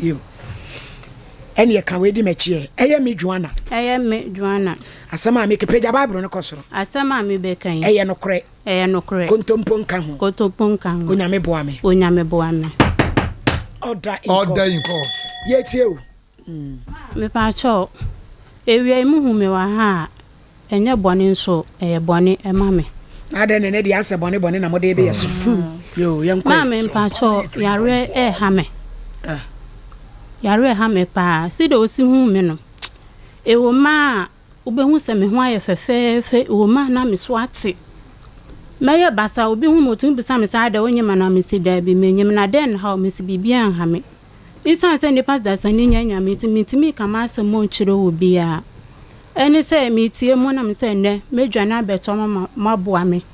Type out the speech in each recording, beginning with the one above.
Yo. Ɛneɛ ka wei di m'akyi ɛ. Ɛyɛ me Joanna. Ɛyɛ me Joanna. Asɛm a meka, pagya Bible no kɔ soro. Asɛm a mebɛka yi. Ɛyɛ nokorɛ. Ɛyɛ nokorɛ. Kontompo nka ho. Kontompo nka ho. Onyame boa me. Onyame boa me. Order in court. Order in court. Yɛtie o. Mepakyɛw, awia yi muhu me wɔ ha a, ɛnyɛ bɔne nso ɛyɛ bɔne ɛma me. Na adɛn na ɛnɛ deɛ asɛ bɔne bɔne na mode rebeyɛ so? Yoo, yɛnkɔ ɛ. Maame mpakyɛw, yareɛ ɛreha me. Yareɛ ɛha me paa. Sɛdeɛ wosi hu me no, ɛwɔ mu a wobɛhu sɛ me ho ayɛ fɛfɛɛfɛ, ɛwɔ mu a na me so ate. Mɛyɛ basaa, obi hu me ɔtumi bisa me sɛ adɛn wonyem anaa? Mese daabi menyem. Na dɛn na ɛha wo? Mese biribiara nha me. Esiane sɛ nnipa dasani nyɛ anyame nti, mintumi nka m'asɛm nkyerɛ obiara. Ɛne sɛ, meretie mo na mesɛ nnɛ mɛdwane abɛtoa mo ama moaboa me.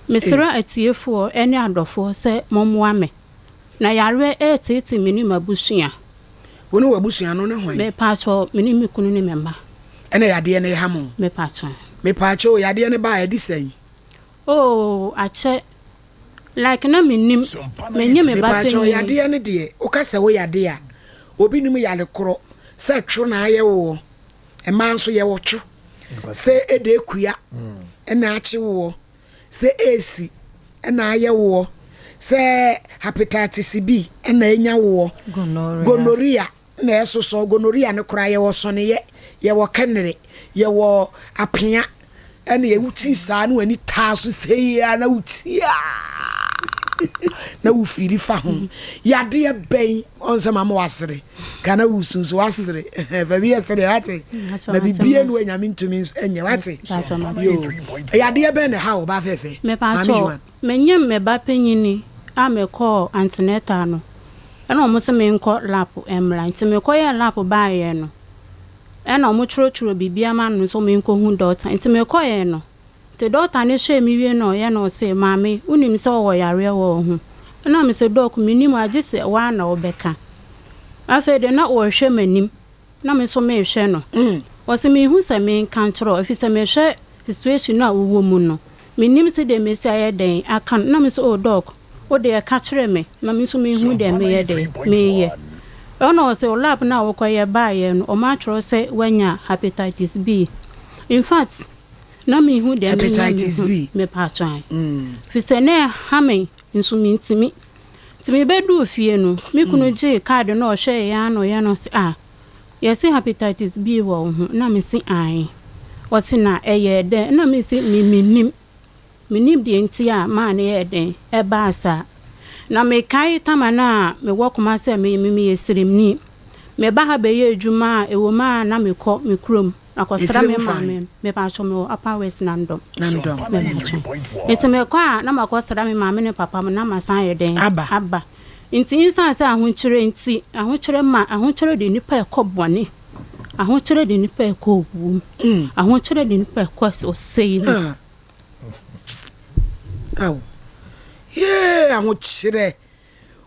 Mesrɛ atiefoɔ ne adɔfoɔ sɛ mommoa me. Na yareɛ reteetee me ne m'abusua. Wo ne w'abusua no ne hwan? Mepaakyɛw, me ne me kunu ne me mma. Ɛna yadeɛ no reha mo? Mepaakyɛw. Mepaakyɛw, yadeɛ no baeɛ ɛde sɛn? Oh, akyɛ. Like na me nim, me nye me ba Mepaakyɛw panyin. yadeɛ no deɛ woka sɛ wo yade a obi nim yare korɔ sɛ two na ayɛ woɔ mmaa nso yɛwɔ two sɛ ɛda akua ɛna akye woɔ sɛ esi ɛna ayɛ woɔ sɛ hepatitis B ɛna anya woɔ gonorrhea na ɛsosɔ gonorrhea no koraa yɛwɔ sɔneyɛ yɛwɔ kɛnere yɛwɔ apea ɛna yɛ wuti saa na w'ani taa so sei a na wuti a na wofiri fa ho yadeɛ bɛn ɔn sɛ mama wasere ka na wusu nso wasere fa bi yɛ sɛdeɛ wate na bibie no anyame ntumi nyɛ wate yo yadeɛ bɛn na ɛha wo ba fɛfɛ maame Joan. Menyem me ba panyini a mekɔɔ antenatal no ɛna ɔmo se menkɔ lap mmra nti mekɔyɛɛ lap baeɛ no ɛna ɔmo twerɛtwerɛ biribiara maa no sɛ menkɔhu dɔkta nti mekɔeɛ no nti dɔkta no hwɛɛ me wie na ɔyɛ na ɔse maame wonim sɛ wowɔ yareɛ wɔ wo ho ɛna mese dɔk mennim agye sɛ woa na wobɛka afei deɛ na ɔrehwɛ m'anim na me nso mehwɛ no. Ɔse menhu sɛ menka nkyerɛ wo efisɛ mehwɛ situation no a wowɔ mu no mennim sedeɛ mesi ayɛ dɛn aka no na me nso oh doc wodeɛ ka kyerɛ me na me nso menhu deɛ meyɛ dɛn meyɛ ɛna ɔse wo lab no a wokɔyɛ baeɛ no ɔmo atwerɛ sɛ woanya hepatitis B infact na menhu deɛ menyɛ me Hepatitis ho B. mepaatwɔ fisɛ na ɛha me nso mentimi Nti mebɛduu fie no, me kunu gyee kaade no ɔhwɛeɛ ara na ɔyɛ no ɔse ah, yɛse hepatitis B wɔ wo ho? Na mese aane. Ɔse na ɛyɛɛ dɛn? Na mese me mennim. Mennim deɛ nti a maa no yɛɛ dɛn ɛbaa saa. Na mekae tama no a mewɔ Kumasi a me meyɛ sremni. Meba ha bɛyɛ adwuma a ɛwɔ mu a na mekɔ me kurom. Makɔsra Ɛsire me mu fan. maame, mepakyɛw mewɔ Upper West Nandom. Nandom. Mepakyɛw. Nti mekɔ a na makɔsra me maame ne papa mo na masan ayɛ dɛn? Aba. Aba. Nti nsan sɛ ahokyerɛ nti, ahokyerɛ ma, ahokyerɛ de nipa ɛkɔ bɔne. Ahokyerɛ de nipa ɛkɔ owuo mu. Ahokyerɛ de nipa ɛkɔ ɔsɛe mu. Ah. Aw. Yee, ahokyerɛ.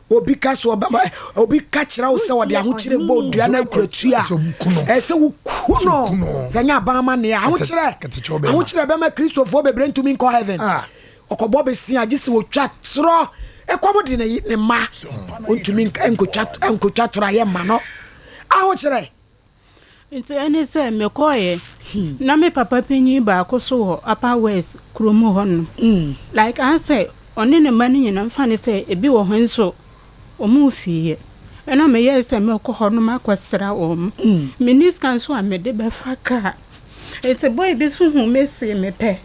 Obi ka so ɔba obi ka kyerɛ wo sɛ ɔde ahokyerɛ bɔ odua na akura tua a, ɛsɛ woku no. Sɛ nyɛ aban amanneɛ a, ahokyerɛ ahokyerɛ bɛma Kristofoɔ bebree ntumi nkɔ heaven. Ɔkɔbɔ besia gye sɛ wɔtwa torɔ. Ɛkɔm de ne ne mma ɔntumi nkotwa nkotwa torɔ a yɛmma no. Ahokyerɛ. Nti ɛne sɛ mekɔeɛ na me papa panyin baako so wɔ Upper West kuro mu hɔ nom like asɛ ɔne ne mma no nyinaa mfa ne sɛ ebi wɔ hɔ nso wɔn mfiiɛ ɛna meyɛɛ sɛ mɛkɔ hɔ nom akɔsra wɔn menni sika nso a mede bɛfa kaa nti boy bi nso hu me see me pɛ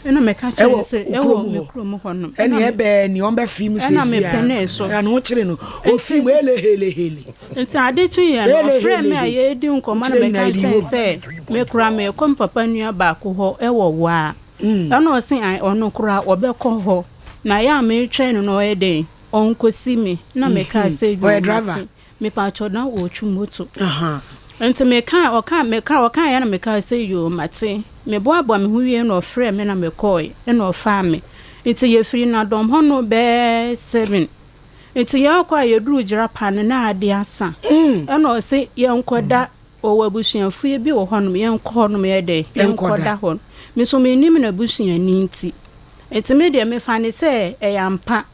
ɛna meka kyerɛ no sɛ ɛwɔ me kurom hɔ nom ɛne ɛbɛɛ ni ɔn bɛ fi mu ɛna sɛsi a mepenee so ɛna ne ho kyere no ofi mu hele hele hele. Nti ade kyeeɛ no, ɔfrɛɛ me a yɛredi nkɔmmɔ na meka kyerɛɛ no sɛ me koraa merekɔ me papa nua baako hɔ wɔ Waa. Ɛna ɔse ae ɔno koraa ɔbɛkɔ hɔ na yɛ a meretwɛn no no ɔyɛ dɛn ɔnkɔsi me na mekaa sɛ yoo mate. Mepaakyɛw na ɔretwi moto. Nti mekaa ɔkaa mekaa ɔkaeɛ na mekaa sɛ yoo mate. Meboaboa me ho wie na ɔfrɛɛ me na mekɔɔe ɛna ɔfaa me. Nti yɛfiri Nadɔm hɔ no bɛɛ 7. Nti yɛɔkɔ a yɛduruu Gyirapa no na ade asa. Ɛna ɔse yɛnkɔda, ɔwɔ abusuafoɔ bi wɔ hɔnom, yɛnkɔ hɔnom yɛ dɛn? Yɛnkɔda hɔ. Me nso mennim n'abusuani nti. Nti me deɛ mefa no sɛ ɛyɛ ampa.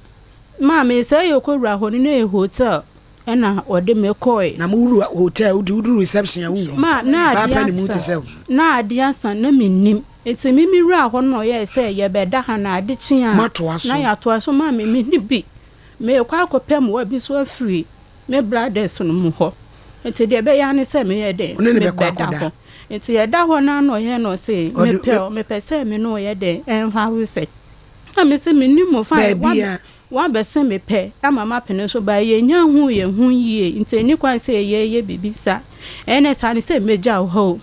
Maame, sɛ yɛkɔwura hɔ no na ɛyɛ hotel. Ɛna ɔde me kɔe. Na mo wuru hotel, wode woduru reception a wonhu. Ma na Baa adeɛ pɛ ne mu te asa, sɛ wo. na adeɛ asa, na mennim. Nti me me wuraa hɔ no na ɔyɛɛ sɛ yɛbɛda ha na ade kye a Moatoa na so. yɛatoa so. Maame menni bi. Merekɔ akɔpɛ mmoa bi nso afiri me brothers no mu hɔ. Nti deɛ ɛbɛyɛ ara ne sɛ meyɛ dɛn? Wo ne no bɛkɔ Mebɛda akɔda. hɔ. Nti yɛda hɔ no ara na ɔyɛɛ na ɔse, Ɔde mepɛ o, mepɛ sɛ me ne wo yɛ dɛn? Ɛnhware sɛ. Na mese mennim o, fine, Baabi a. Woabɛse me pɛ ama mapene so but yɛnnya nhuu yɛn ho yie nti ɛnni kwan sɛ yɛyɛ biribi saa. Ɛnɛ saa ne sɛ mɛgya wo hɔ o.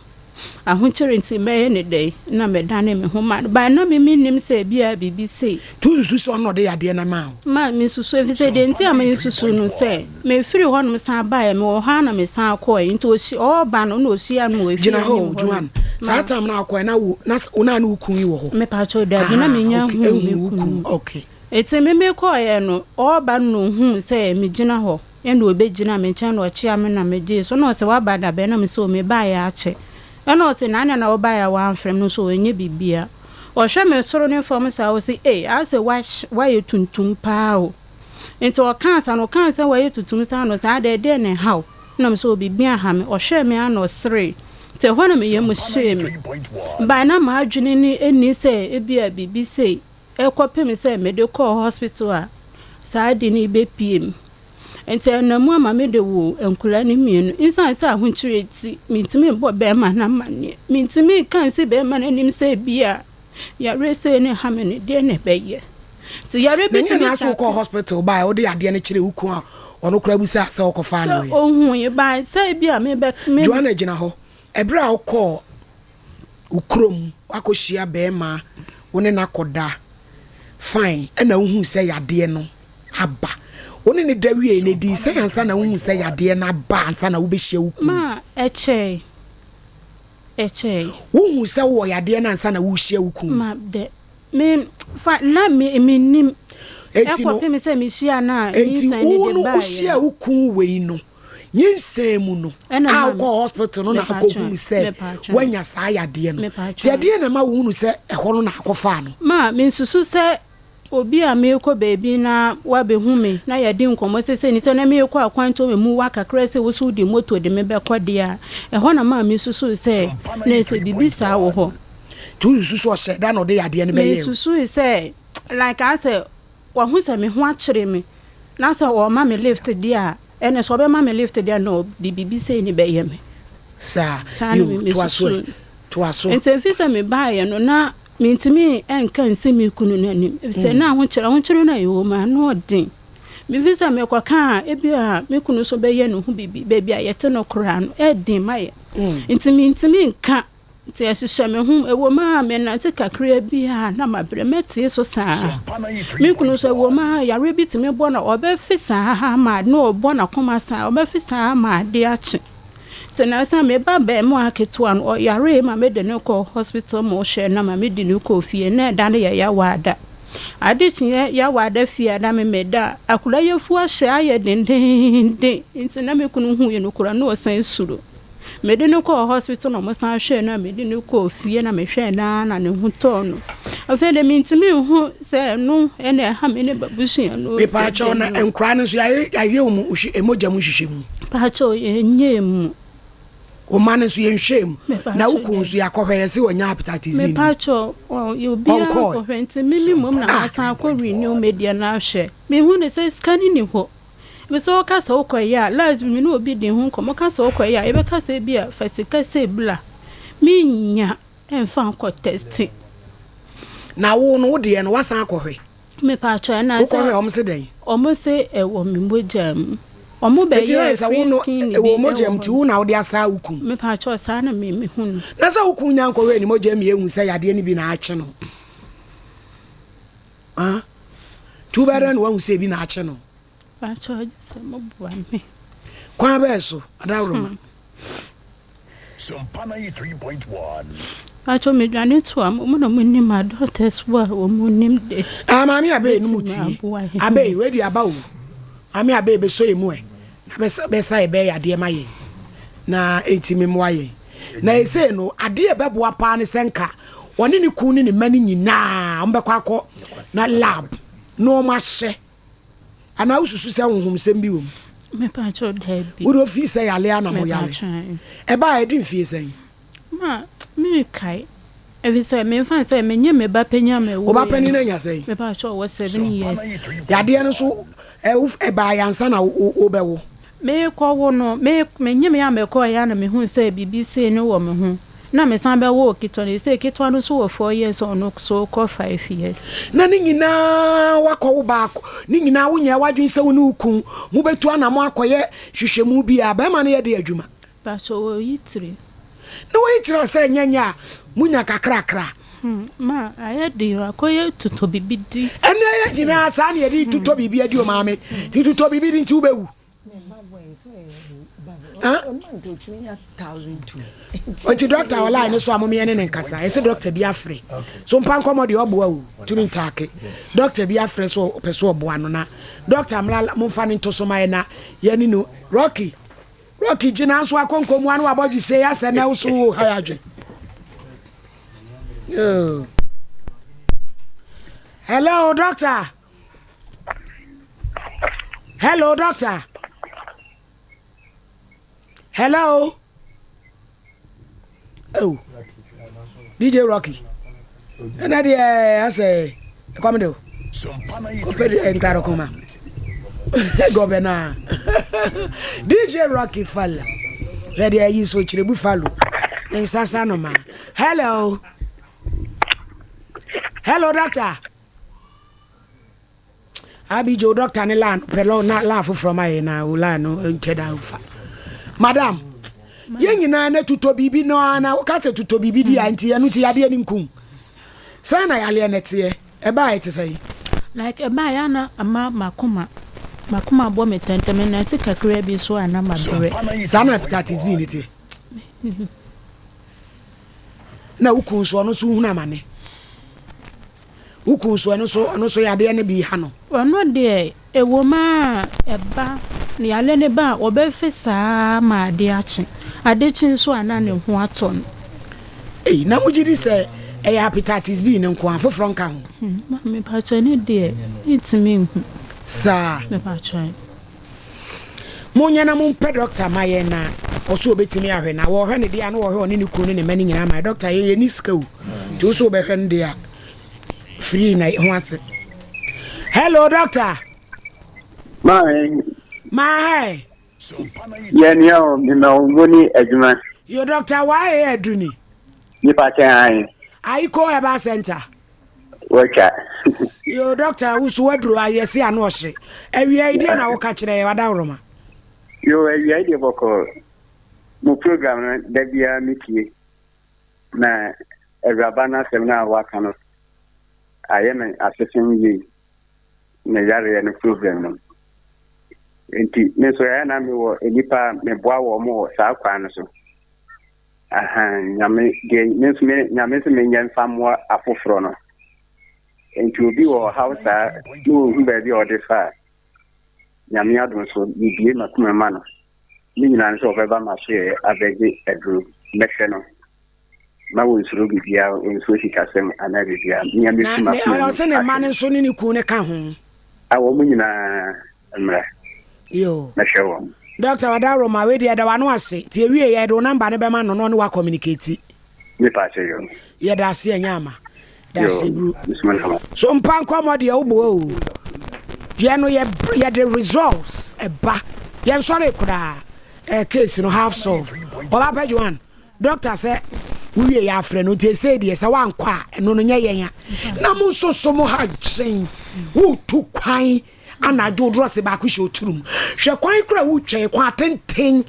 Ahokyere nti mɛyɛ no dɛn na mɛdane me ho ma no but na me mennim sɛ ebia biribi sei. Nti wosusu sɛ ɔno na ɔde yadeɛ no maa wo? Ma mesusu efisɛ deɛ nti a mesusu no sɛ mefiri hɔnom san baeɛ mewɔ hɔ ara na mesan kɔeɛ nti ɔhyi ɔreba no na ɔhyia me wɔ efie Gyina hɔ anim o hɔnom Joanne, saa ma. time no a wokɔeɛ na wo na wo na ne wo kun yi wɔ hɔ? Mepakyɛw dabi na Ahaa mennya okay nhuu ɛnhuu me wo kunu. kun okay. Ntsi me mekɔɔɛ no, ɔreba no na ohun sɛ migyina hɔ, nna obegyina me nkyɛn na ɔkyea me na megyee so, nna ɔse wɔaba da bɛn na mese o mebaeɛ akyɛ, nna ɔse na adɛn na wobaeɛ a wɔammfrɛ me, nso ɔnnyɛ biribiara. Ɔhwɛ me soro ne fam saa ɔse ei asɛ woayɛ tuntum paa o. Ntsi ɔkaa saa no, ɔkaa sɛ wayɛ tutum saa no ɔse adɛn dɛn na ɛha wo? Nna mese o biribi annha me, ɔhwɛɛ me ara na ɔseree, ntsi ɛhɔ na me yamu hyee me, but na m'adwene no nni sɛ ebia biribi sei. Ɛkɔpem sɛ mede kɔɔ hospital a saa ade no bɛpue mu. Nti ɛnam mu ama mede woo nkwadaa no mmienu. Esiane sɛ ahokyerɛ nti, mentumi mbɔ barima no amanneɛ. Mentumi nka nsi barima no anim sɛ ebia yareɛ sei na ɛha me no, deɛn na ɛbɛyɛ? Nti yareɛ bi Na nyɛ tumi na so starte. wokɔɔ hospital bae a wode adeɛ no kyerɛɛ wo kunu a ɔno koraa bisaa sɛ wokɔfaa no Sɛ wɛn? ɔhui bae sɛ ebia mebɛ me. Joanna gyina hɔ. Ɛberɛ a wokɔɔ wo kurom woakɔhyia barima wo ne no akɔda fine ɛna wohuu sɛ yadeɛ no aba wo ne no da wiei no ɛdii sɛn ansa na wohuu sɛ yadeɛ no aba ansa na wobɛhyia wo kunu? Ma ɛkyɛe, ɛkyɛe. Wohuu sɛ wowɔ yadeɛ no ansa na worehyia wo kunu? Ma dɛ, me fa na me mennim Enti no, ɛkɔpem sɛ mehyia no a enti nyinsɛn no wo de no baeɛ wohyiaa no. wo kunu wei no Nyinsɛn mu no a wokɔɔ hospital no na akɔhunu sɛ woanya saa yadeɛ no. Nti ɛdeɛn na ɛma wohunu sɛ ɛhɔ no na akɔfaa no? Ma mensusu sɛ obi a merekɔ baabi na wabɛhu me na yɛadi nkɔmmɔ sɛ sei ne sɛ na merekɔ akwantuo mu wa kakra sɛ wo so wode moto de me bɛkɔ deɛ a, ɛhɔ na maa mesusuu sɛ na ɛsɛ biribi saa wɔ hɔ. Nti wosusu sɛ ɔhyɛɛ da na ɔde yadeɛ no bɛyɛɛ wo? Mesusui sɛ like asɛ Wahu sɛ me ho akyere me na sɛ ɔrema me lift deɛ a, ɛnne sɛ ɔbɛma me lift deɛ na ɔde biribi sei ne bɛyɛ me. Saa, Saa na yo, me toa so ɛ, mesusu. toa so. Nti ɛfiri sɛ mebaeɛ no, na mentumi nka nsi me kunu no anim, ɛfiri sɛ na ahokyere, ahokyere no a ɛwɔ mu ano ɔden. Mefiri sɛ mekɔka a, ebia me kunu nso bɛyɛ ne ho biribi, baabi a yɛte no koraa no, ɛden ma yɛn. Nti mentumi nka. Nti ɛhyehyɛ me ho, ɛwom ara menante kakraa bi a na mabrɛ, mɛtee so saa. Me kunu nso ɛwom ara yareɛ bi tumi bɔ no a, ɔbɛfe saa ma na ɔbɔ n'akoma saa, ɔbɛfe saa ma adeɛ akye. Nti nansa me ba abarimaa ketewa no, ɔyaree ma mede no kɔɔ hospital ma ɔhwɛɛ no ma mede no kɔɔ fie, na ɛda no yɛ Yawaada. Ade kyeeɛ Yawaada fie a na me meda a, akwadaa yi afu ahyɛ ayɛ dendeenden, nti na me kunu huiɛ no koraa na ɔsan suro. Mede no kɔɔ hospital na wɔsan hwɛɛ no a mede no kɔɔ fie na mehwɛɛ no ara na ne ho tɔɔ no. Afei de mentumi nhu sɛ ɛno na ɛha me ne m'abusua no. Mepaakyɛw na nkoraa no nso yɛayɛ yɛayɛ wɔn nhwɛ mogya mu nhwehwɛmu. Paakyɛw yɛnyɛɛ mu. Wo mma no nso yɛnhwɛɛ mu. Na wo kun nso yɛakɔhwɛ yɛse wanya hepatitis B no bi. Mepaakyɛw obiara nkɔhwɛ nti me me mmom na masan akɔ renew me deɛ no ahwɛ. Mehu no sɛ sika no nni hɔ. Ebi sɛ woka sɛ wokɔyɛ a, last bi me ne obi dii ho nkɔmmɔ, woka sɛ wokɔyɛ a, yɛbɛka sɛ ebi a fa sika sei bla. Mennya mfa nkɔ tɛste. Na wo no, wo deɛ no, woasan akɔhwɛ? Mepatwɔ, ɛna sɛ. Wokɔhwɛ, wɔn se dɛn? Wɔn se ɛwɔ me mogya mu. Wɔn bɛyɛɛ free skin bi ɛwɔ hɔ. Ɛwɔ mogya mu, nti wo na wode asaa wo kun? Mepatwɔ, saa na me mehu no. Na sɛ wo kun nya nkɔhwɛɛ ne mogya mu ehu sɛ yadeɛ no bi na akye no? Ah, nti wobɛyɛ dɛn na woahu sɛ ebi na akye no? Pakyɛ gye sɛ moboa me. Kwan bɛɛ so, Adaworoma? Pakyɛ medwane toa mo, mo na monim adɔtɛs wo a wɔn nim de. Ah, maame Abey no mu tie. Abey, wei de aba o. Maame Abey bɛsɔ yɛ mu ɛ. Na bɛsa yɛ bɛyɛ adeɛ ma yɛn. Na ɛntimi mmoa yɛn. Na ɛsei no, adeɛ ɛbɛboa paa ne sɛ nka ɔne ne kun ne ne mma no nyinaa wɔbɛkɔ akɔ na lab na wɔn ahyɛ anaa wosusu sɛ honhomsɛm bi wɔ mu? Mepakyɛw, daabi. Wode ofii sɛ yale a na mo yale. Mepakyɛw. Ɛbaa ɛdi mfie sɛn? Ma, menkae. Efisɛ memfa no sɛ menye me ba panyin a mewoo Wo ba panin no anya sɛn? Mepakyɛw, ɔwɔ seven years. Yadeɛ no nso ɛbaa ansa na wobɛwo? Merekɔwo no, me menye me a mekɔeɛ a na mehuu sɛ biribi sei no wɔ me ho. Na mesan bɛwoo ketewa no, seesei ketewa no nso wɔ four years a ɔno nso rekɔ five years. Na ne nyinaa woakɔwo baako, ne nyinaa wonyɛɛ w'adwene sɛ wo ne wo kunu mobɛtu anamɔ akɔyɛ nhwehwɛmu bi a, barima no yɛ de adwuma? Pakyɛ wɔyi tiri. Na wɔyi tiri a sɛ nyɛ nyɛ a munya kakrakra. Hmm ma ayɛ den o akɔyɛ totɔ biribi di. Ɛnɛ yɛ nyinaa saa na yɛde totɔ biribi adi o maame nti totɔ biribi di nti wobɛwu. Nti dɔkta wɔ line no so a momeɛ ne ne nkasa ɛsɛ dɔkta bi afrɛ so mpa nkɔmmɔ deɛ ɔboa o tumi ntaake dɔkta bi afrɛ so ɔpɛ so ɔboa no na dɔkta mmra momfa no nto so ma yɛ na yɛne no Rocky Rocky gye nanso akonkomu ano abɔ dwesɛ asɛ na woso wo ha adwe. Hello, doctor. Hello, doctor. Hello. Oh. DJ Rocky. Ɛna deɛ asɛ ɛkɔm de o. Kɔpɛ de nkra kɔma. Gɔbɛ na. DJ Rocky fala. Hwɛ deɛ ayi so kyerɛbu falo. Ne nsa sa no ma. Hello. Hello doctor. Abi Joe doctor ne laa no pɛ lɔ na laa foforɔ ma yɛ na wo laa no ntɛ da nfa. Madam, yɛn nyinaa na tutɔ biribi no ara na woka sɛ tutɔ biribi di a nti ɛno nti yadeɛ no nkum. Sɛn na yareɛ no teɛ? Ɛbaa ɛte sɛn? Like ɛbaa yɛ na ama makoma makoma bɔ me tɛntɛm menante kakraa bi so a na mabrɛ. Saa na hepatitis B no teɛ. Na wo kun nso ɔno nso hunu amane. Wo kun nso, ɛno nso, ɔno nso yadeɛ no bi ha no. Ɔno deɛ, ɛwom ara a, ɛba, ne yareɛ no ba a, ɔbɛfe saa ara ma adeɛ akye. Ade kye nso a, na ne ho atɔ no. Ei, na mogye di sɛ ɛyɛ hepatitis B no nko ara, foforɔ nka ho? Maame, mepakyɛ, ɛno deɛ, mentumi nhu. Saa. Mepakyɛ. Monyɛ na mompɛ dɔkta ma yɛn na ɔso ɔbɛtumi ahwɛ na wɔhwɛ ne deɛ a na wɔhwɛ ɔne ne kunu ne ne mma no nyinaa ma dɔkta yɛ yɛni sika o nti wo so wobɛhwɛ no deɛ a free na ho ase. Hello dɔkta. Maame. Maahe. Yɛ nea o mema wo mo ne adwuma. Yo dɔkta wae aduni. Nipa kyɛn ahe. Aiko Herbal Center. Watwa. Yoo doctor wo so waduro ayɛ se ano ɔhye. Awia yi deɛ na woka kyerɛ yɛ wadaworoma. Yoo awia yi deɛ bɔkɔɔ. Mo program no da biara me tie. Na awuraba no asɛm no a waka no ayɛ me asesem yie ne yareɛ no problem no. Nti me nso ɛyɛ na mewɔ nnipa a meboa wɔn wɔ saa kwan no so. Ahaa, Nyame, deɛ me nso me, Nyame nso menyɛ mfa mmoa afoforɔ no. Nti obi wɔ ɔhaw saa na ɔhu baabi a ɔde fa a, Nyame adom so, mebie m'akoma ma no. Ne nyinaa no sɛ ɔbɛba m'asoɛeɛ abɛgye aduro, mɛhwɛ no. Ma wɔnsuro biribiara, wɔnsuro sikasɛm anaa biribiara. Mea Na mɛfi ne m'akoma mu ɔsɛ ne mma ahwɛ no no. nso ne ne kunu no ka ho. A wɔn nyinaa mmra. Yoo. Mɛhwɛ wɔn. Doctor Wadaroma wei deɛ yɛda w'ano ase nti ewie yɛ yɛde wo number no bɛma no na ɔne wa communicate. Me pa kyɛ yoo. Yɛda ase ɛnyɛ ama. Da ase Yoo. bru. Mesoma na ma. So mpa nkɔmɔ deɛ wo boa oo. Yɛ no yɛ yɛde results ɛba. Yɛn sɔre koraa ɛɛ case no half solve. Ɔba pɛ Joan doctor sɛ wo wie yɛ afrɛ no nti esei deɛ sɛ wankɔ a ɛno no nyɛ yɛn a. Na mo nso so mo ha dwen wo tu kwan Anadwo drɔse baako hyɛ oturum. Hwɛ kwan koro a wotwa yi, kwan tenten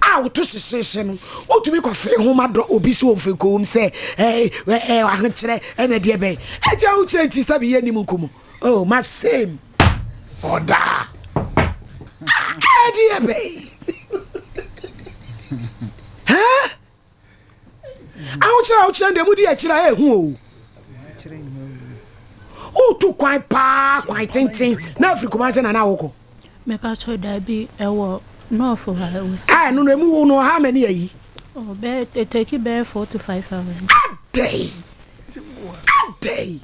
a woto hyehyeehye no. Wotumi kɔfe nhoma dɔ obi so wɔ mfekowom sɛ ɛɛ ɛɛ ahokyerɛ ɛna deɛ bɛn. Ɛti ahokyerɛ nti sɛbi yɛ nim nkumu. Oh, ma same. Ɔda. Ɛdeɛ bɛn. Huh? Ahokyerɛ ahokyerɛ deɛ mudi akyire a ɛhu o. Wotu kwan paa kwan tenten na afiri Kumasi na na wokɔ. Mepatwɔ dabi ɛwɔ nɔɔfo ha ɛwɔ si. A ɛno no emu wo no how many ayi? Oh bɛyɛ eteki bɛyɛ 4 to 5 hours. Adɛn adɛn.